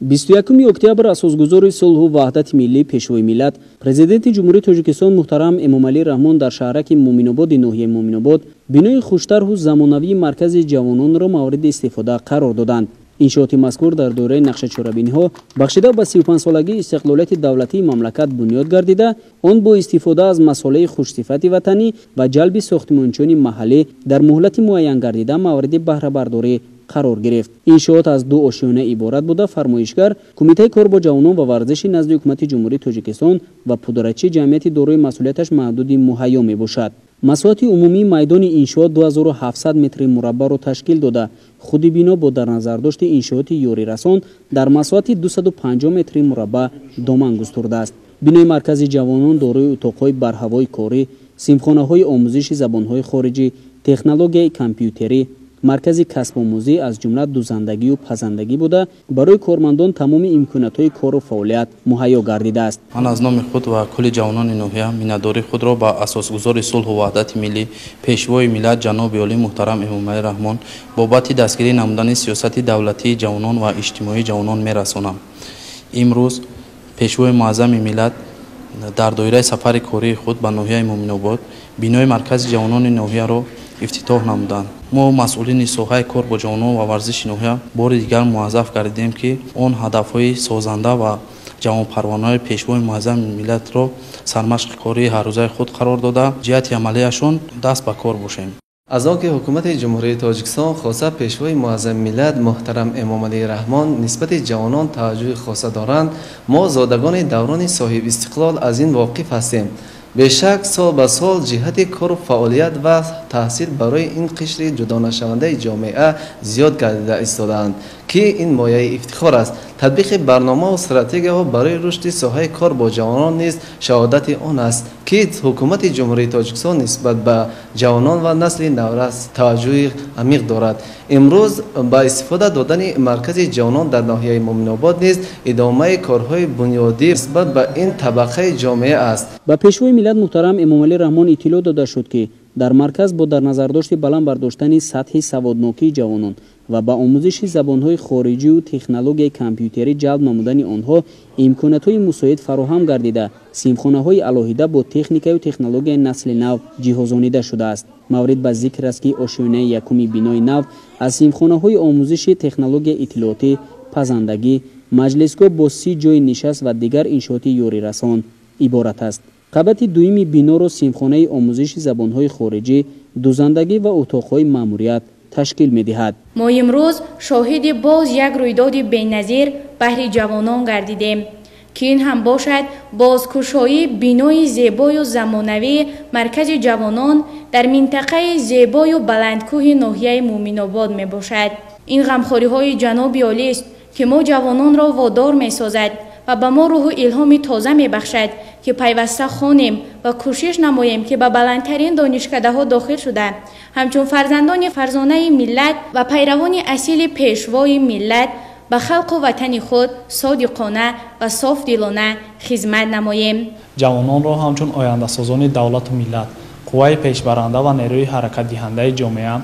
21 октябр асосгузори сулҳу ваҳдати миллӣ, Пешвои миллат, Президенти Ҷумҳурии Тоҷикистон муҳтарам Эмомалӣ Раҳмон дар шаҳраки Муъминободи ноҳияи Муъминобод бинои хуштарҳу замонавии маркази ҷавононро мавриди истифода қарор доданд. Иншооти мазкур дар доираи нақшачорабиниҳо бахшида ба 35-солагии истиқлолияти давлатии мамлакат бунёд гардида, он бо истифода аз масолеҳи хушсифати ватанӣ ва ҷалби сохтмончиёни маҳаллӣ дар муҳлати муайян гардида мавриди баҳрабардорӣ қарор гирифт. Иншоот аз ду ошёна иборат буда, фармоишгар Кумитаи кор бо ҷавонон ва варзиши назди Ҳукумати Ҷумҳурии Тоҷикистон ва пудратчӣ ҷамъияти дорои масъулияташ маҳдуди «Муҳайё» мебошад. Масоҳати умумии майдони иншоот 2700 метри мураббаъро ташкил дода, худи бино бо дар назардошти иншооти ёрирасон дар масоҳати 250 метри мураббаъ доман густурдааст. Бинои маркази ҷавонон дорои утоқҳои барҳавои корӣ, синфхонаҳои омӯзиши забонҳои хориҷӣ, технологияи компютерӣ, маркази касбомӯзӣ, аз ҷумла дузандагию пазандагӣ буда, барои кормандон тамоми имкониятҳои кору фаъолият муҳайё гардидааст. Ман аз номи худ ва кулли ҷавонони ноҳия миннатдории худро ба асосгузори сулҳу ваҳдати миллӣ, Пешвои миллат, ҷаноби олӣ муҳтарам Эмомалӣ Раҳмон бобати дастгирӣ намудани сиёсати давлатии ҷавонон ва иҷтимоии ҷавонон мерасонам. Имрӯз Пешвои муаззами миллат дар доираи сафари кории худ ба ноҳияи Муъминобод бинои маркази ҷавонони ноҳияро ифтитоҳ намуданд. Мо, масъулини соҳаи кор бо ҷавонон ва варзиши ноҳия, бори дигар муаззаф гардидем, ки он ҳадафҳои созанда ва ҷавонпарвонаҳои Пешвои муаззами миллатро сармашқи кории ҳаррӯзаи худ қарор дода, ҷиҳати амалияшон даст ба кор бошем. Аз он ки Ҳукумати Ҷумҳурии Тоҷикистон, хоса Пешвои муаззами миллат муҳтарам Эмомалӣ Раҳмон, нисбати ҷавонон таваҷҷӯҳи хоса доранд, мо, зодагони даврони соҳибистиқлол, аз ин воқиф ҳастем. Бешак, сол ба сол ҷиҳати кору фаъолият ва таҳсил барои ин қишри ҷудонашавандаи ҷомеа зиёд гардида истодаанд, ки ин мояи ифтихор аст. Татбиқи барномаву стратегияҳо барои рушди соҳаи кор бо ҷавонон низ шаҳодати он аст, ки Ҳукумати Ҷумҳурии Тоҷикистон нисбат ба ҷавонон ва насли наврас таваҷҷӯҳи амиқ дорад. Имрӯз ба истифода додани маркази ҷавонон дар ноҳияи Муъминобод низ идомаи корҳои бунёдӣ нисбат ба ин табақаи ҷомеа аст. Ба Пешвои миллат муҳтарам Эмомалӣ Раҳмон иттилоъ дода шуд, ки дар марказ бо дар назардошти баланд бардоштани сатҳи саводнокии ҷавонон ва ба омӯзиши забонҳои хориҷиву технологияи компютерӣ ҷалб намудани онҳо имкониятҳои мусоид фароҳам гардида, синфхонаҳои алоҳида бо техникаю технологияи насли нав ҷиҳозонида шудааст. Маврид ба зикр аст, ки ошёнаи якуми бинои нав аз синфхонаҳои омӯзиши технологияи иттилоотӣ, пазандагӣ, маҷлисгоҳ бо 30 ҷойи нишаст ва дигар иншооти ёрирасон иборат аст. Қабати дуюми биноро синфхонаи омӯзиши забонҳои хориҷӣ, дузандагӣ ва утоқҳои маъмурият ташкил медиҳад. Мо имрӯз шоҳиди боз як рӯйдоди беназир баҳри ҷавонон гардидем, ки ин ҳам бошад бозкушоии бинои зебою замонавии маркази ҷавонон дар минтақаи зебою баландкӯҳи ноҳияи Муъминобод мебошад. Ин ғамхориҳои ҷаноби олист, ки мо ҷавононро водор месозад ва ба мо рӯҳу илҳоми тоза мебахшад, ки пайваста хонем ва кӯшиш намоем, ки ба баландтарин донишкадаҳо дохил шуда, ҳамчун фарзандони фарзонаи миллат ва пайравони асили Пешвои миллат ба халқу ватани худ содиқона ва софдилона хизмат намоем. Ҷавононро ҳамчун ояндасозони давлату миллат, қувваи пешбаранда ва нерӯи ҳаракатдиҳандаи ҷомеа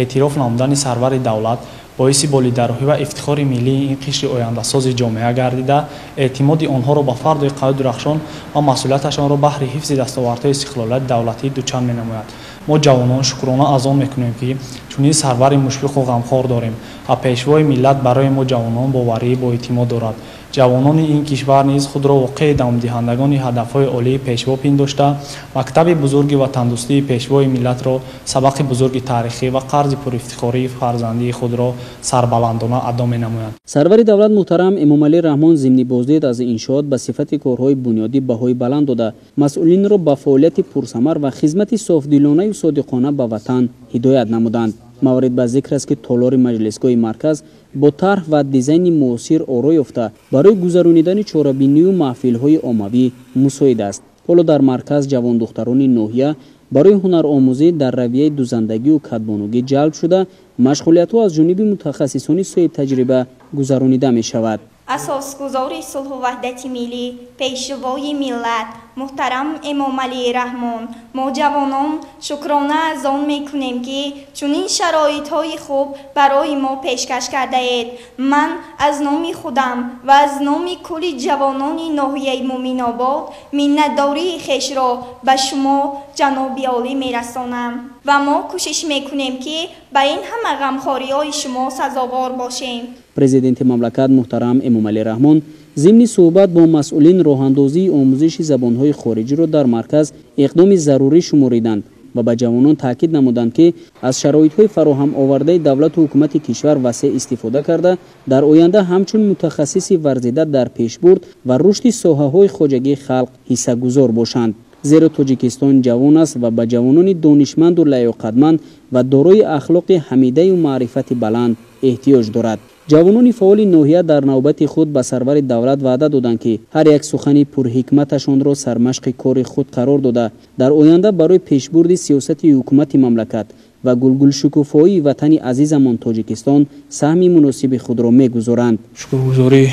эътироф намудани сарвари давлат боиси болидарӯҳӣ ва ифтихори миллии ин қишри ояндасози ҷомеа гардида, эътимоди онҳоро ба фардои қавӣ дурахшон ва масъулияташонро баҳри ҳифзи дастовардҳои истиқлолияти давлатӣ дучанд менамояд. Мо, ҷавонон, шукрона аз он мекунем, ки чунин сарвари мушфиқу ғамхор дорем ва Пешвои миллат барои мо ҷавонон боварӣ боэътимод дорад. Ҷавонони ин кишвар низ худро воқеи давомдиҳандагони ҳадафҳои олии Пешво пиндошта, мактаби бузурги ватандӯстии Пешвои миллатро, сабақи бузурги таърихӣ ва қарзи пурифтихории фарзандии худро сарбаландона адо менамоянд. Сарвари давлат муҳтарам Эмомалӣ Раҳмон зимни боздид аз иншоот ба сифати корҳои бунёдӣ баҳои баланд дода, масъулинро ба фаъолияти пурсамар ва хизмати софдилонаю содиқона ба ватан ҳидоят намуданд. Маврид ба зикр аст, ки толори маҷлисгоҳи марказ бо тарҳ ва дизайни муосир оро ёфта, барои гузаронидани чорабинию маҳфилҳои оммавӣ мусоид аст. Ҳоло дар марказ ҷавондухтарони ноҳия барои ҳунаромӯзӣ дар равияи дузандагию кадбонугӣ ҷалб шуда, машғулиятҳо аз ҷониби мутахассисони соҳибтаҷриба гузаронида мешавад. Асосгузори сулҳу ваҳдати миллӣ, Пешвои миллат Муҳтарам Эмомалӣ Раҳмон, мо ҷавонон шукрона аз он мекунем, ки чунин шароитҳои хуб барои мо пешкаш кардаед. Ман аз номи худам ва аз номи кулли ҷавонони ноҳияи Муъминобод миннатдории хешро ба шумо, ҷаноби олӣ, мерасонам ва мо кӯшиш мекунем, ки ба ин ҳама ғамхориҳои шумо сазовор бошем. Президенти мамлакат муҳтарам Эмомалӣ Раҳмон зимни суҳбат бо масъулин роҳандозии омӯзиши забонҳои хориҷиро дар марказ иқдоми зарурӣ шумориданд ва ба ҷавонон таъкид намуданд, ки аз шароитҳои фароҳам овардаи давлату ҳукумати кишвар васеъ истифода карда, дар оянда ҳамчун мутахассиси варзида дар пешбурд ва рушди соҳаҳои хоҷагии халқ ҳиссагузор бошанд. Зеро Тоҷикистон ҷавон аст ва ба ҷавонони донишманду лаёқатманд ва дорои ахлоқи ҳамидаю маърифати баланд эҳтиёҷ дорад. Ҷавонони фаъоли ноҳия дар навбати худ ба сарвари давлат ваъда доданд, ки ҳар як сухани пурҳикматашонро сармашқи кори худ қарор дода, дар оянда барои пешбурди сиёсати ҳукумати мамлакат ва гулгулшукуфоии ватани азизамон Тоҷикистон саҳми муносиби худро мегузоранд. Шукргузорӣ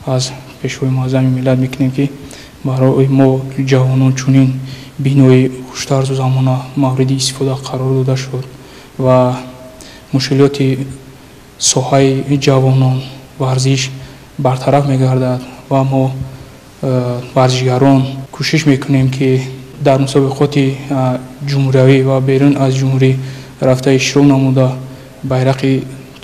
аз пешвои муаззами миллат мекунем, ки барои мо ҷавонон чунин бинои хуштарзу замона мавриди истифода қарор дода шуд ва мушкилоти соҳаи ҷавонон варзиш бартараф мегардад ва мо варзишгарон кӯшиш мекунем, ки дар мусобиқоти ҷумҳуриявӣ ва берун аз ҷумҳурӣ рафта иштирок намуда, байрақи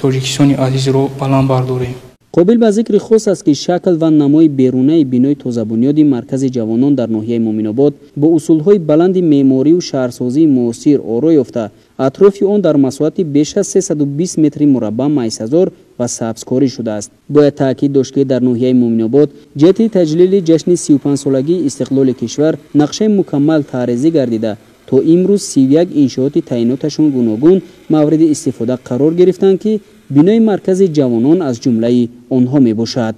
Тоҷикистони азизро баланд бардорем. Қобил ба зикри хос аст, ки шакл ва намои берунаи бинои тозабунёди маркази ҷавонон дар ноҳияи Муъминобод бо усулҳои баланди меъморию шаҳрсозии муосир оро ёфта, атрофи он дар масоҳати беш аз 320 метри мураббаъ майсазор ва сабзкорӣ шудааст. Бояд таъкид дошт, ки дар ноҳияи Муъминобод ҷиҳати таҷлили ҷашни 35-солагии истиқлоли кишвар нақшаи мукаммал таъризӣ гардида, то имрӯз 31 иншооти таъиноташон гуногун мавриди истифода қарор гирифтанд, ки бинои маркази ҷавонон аз ҷумлаи онҳо мебошад.